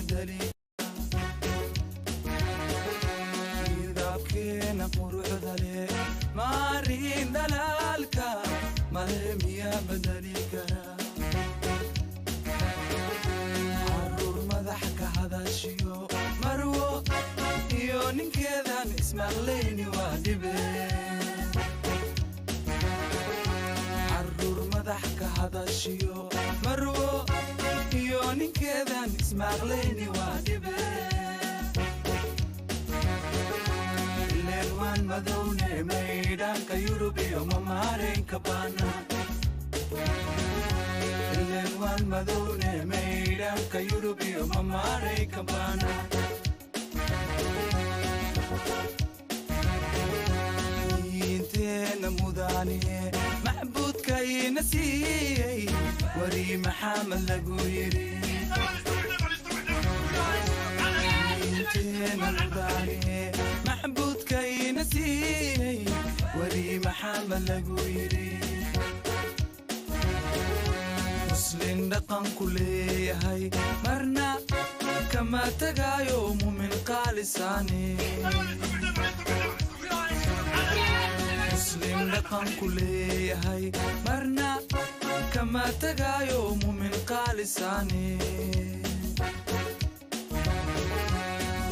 Bedeli midabkeena quruxda leh, maarin dhalaalka male miyaa bedeli kara? Caruur madax ka hadashiyo, marwo iyo ninkeedan ismaqlayni waa dhibe. Caruur madax ka hadashiyo, marwo iyo ninkeedan ismaqlayni waa dhibe. Ileen waan madowne, maydhaanka Yurub iyo mamaaraynka baana. Ileen waan madowne, maydhaanka Yurub iyo mamaaraynka baana. Diinteena mudane macbuudkayna siiyey, wari Maxamed lagu yiri. Diinteena mudane macbuudkayna siiyey, wari Maxamed lagu yiri. Muslin dhaqanku leeyahay marna kama tagaayo, mumin qaalisaane. Muslim dhaqanku leeyahay marna kama tagaayo, mumin qaalisaane.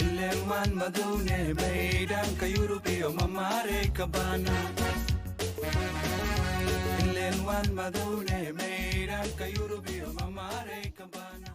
Ileen waan madowne, maydhaanka Yurub iyo mamaarayka baana. Ileen waan madowne, maydhaanka Yurub iyo mamaarayka baana.